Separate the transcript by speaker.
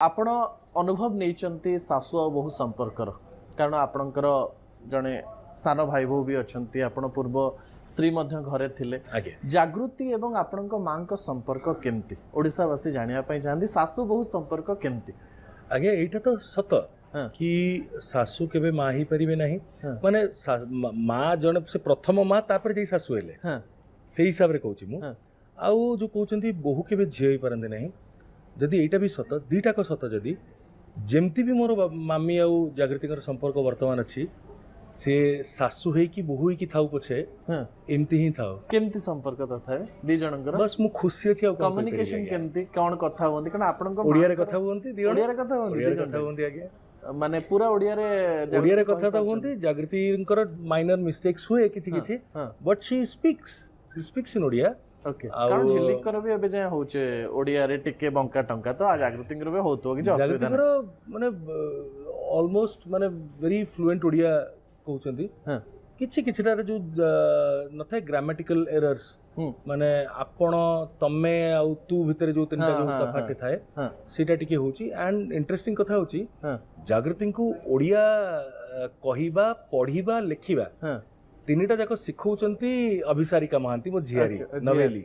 Speaker 1: ଆପଣ ଅନୁଭବ ନେଇଛନ୍ତି ଶାଶୁ ଆଉ ବୋହୂ ସମ୍ପର୍କର, କାରଣ ଆପଣଙ୍କର ଜଣେ ସାନ ଭାଇ ବୋହୂ ବି ଅଛନ୍ତି, ଆପଣ ପୂର୍ବ ସ୍ତ୍ରୀ ମଧ୍ୟ ଘରେ ଥିଲେ।
Speaker 2: ଆଜ୍ଞା।
Speaker 1: ଜାଗୃତି ଏବଂ ଆପଣଙ୍କ ମାଙ୍କ ସମ୍ପର୍କ କେମିତି, ଓଡ଼ିଶାବାସୀ ଜାଣିବା ପାଇଁ ଚାହାନ୍ତି, ଶାଶୁ ବୋହୂ ସମ୍ପର୍କ କେମିତି?
Speaker 2: ଆଜ୍ଞା, ଏଇଟା ତ ସତ କି ଶାଶୁ କେବେ ମା ହେଇପାରିବେ ନାହିଁ। ମାନେ ମା ଜଣେ, ସେ ପ୍ରଥମ ମା, ତାପରେ ଯାଇ ଶାଶୁ ହେଲେ। ସେଇ ହିସାବରେ କହୁଛି ମୁଁ। ଆଉ ଯୋଉ କହୁଛନ୍ତି ବୋହୂ କେବେ ଝିଅ ହେଇପାରନ୍ତି ନାହିଁ, ଯଦି ଏଇଟା ବି ସତ, ଦୁଇଟାକ ସତ। ଯଦି ଯେମିତି ବି ମୋର ମାମି ଆଉ ଜାଗୃତିଙ୍କର ସମ୍ପର୍କ ବର୍ତ୍ତମାନ ଅଛି, ସେ ଶାଶୁ ହେଇକି ବୋହୂ ହେଇକି ଥାଉ ପଛେ, ଏମିତି ହିଁ ଥାଉ।
Speaker 1: କେମିତି ସମ୍ପର୍କ ତଥାପି ଦି ଜଣଙ୍କର?
Speaker 2: ବାସ୍, ମୁଁ ଖୁସି ଅଛି, ଆଉ କଣ କହିପାରିବି?
Speaker 1: କମ୍ୟୁନିକେସନ
Speaker 2: ଆଜ୍ଞା?
Speaker 1: କେମିତି କଣ କଥା ହୁଅନ୍ତି? କାରଣ ଆପଣଙ୍କ
Speaker 2: ଓଡ଼ିଆରେ
Speaker 1: ମାଙ୍କର-
Speaker 2: କଥା ହୁଅନ୍ତି ଦି ଜଣ।
Speaker 1: ଓଡ଼ିଆରେ କଥା ହୁଅନ୍ତି ଦି
Speaker 2: ଓଡ଼ିଆରେ
Speaker 1: ଜଣ?
Speaker 2: କଥା ହୁଅନ୍ତି ଆଜ୍ଞା।
Speaker 1: ମାନେ ପୁରା ଓଡ଼ିଆରେ ଜାଗୃତି
Speaker 2: ଓଡ଼ିଆରେ କଥା ତ
Speaker 1: କହିପାରୁଛନ୍ତି?
Speaker 2: ହୁଅନ୍ତି। ଜାଗୃତିଙ୍କର ମାଇନର ମିଷ୍ଟେକ୍ସ ହୁଏ କିଛି କିଛି, but she speaks in Odia.
Speaker 1: କାରଣ ଝିଲିଙ୍କର ବି ଏବେ ଯାଏଁ ହଉଛି ଓଡ଼ିଆରେ ଟିକେ ବଙ୍କା ଟଙ୍କା, ତ ଜାଗୃତିଙ୍କର ବି ହଉଥିବ, କିଛି ଅସୁବିଧା ନାହିଁ।
Speaker 2: ଜାଗୃତିଙ୍କର ମାନେ ଅଲମୋଷ୍ଟ ମାନେ ଭେରି ଫ୍ଲୁଏଣ୍ଟ ଓଡ଼ିଆ କହୁଛନ୍ତି। କିଛି କିଛିଟାରେ ଯୋଉ ନଥାଏ ଗ୍ରାମାଟିକାଲ ଏରର୍ସ, ମାନେ ଆପଣ, ତମେ ଆଉ ତୁ ଭିତରେ ଯୋଉ ତିନିଟା ଯୋଉ ତଫାତ ଥାଏ, ସେଇଟା ଟିକେ ହଉଛି। ଆଣ୍ଡ ଇଣ୍ଟରେଷ୍ଟିଂ କଥା ହଉଛି, ଜାଗୃତିଙ୍କୁ ଓଡ଼ିଆ କହିବା, ପଢିବା, ଲେଖିବା ତିନିଟା ଯାକ ଶିଖଉଛନ୍ତି ଅଭିସାରିକା ମହାନ୍ତି, ମୋ ଝିଆରୀ ନବେଲି।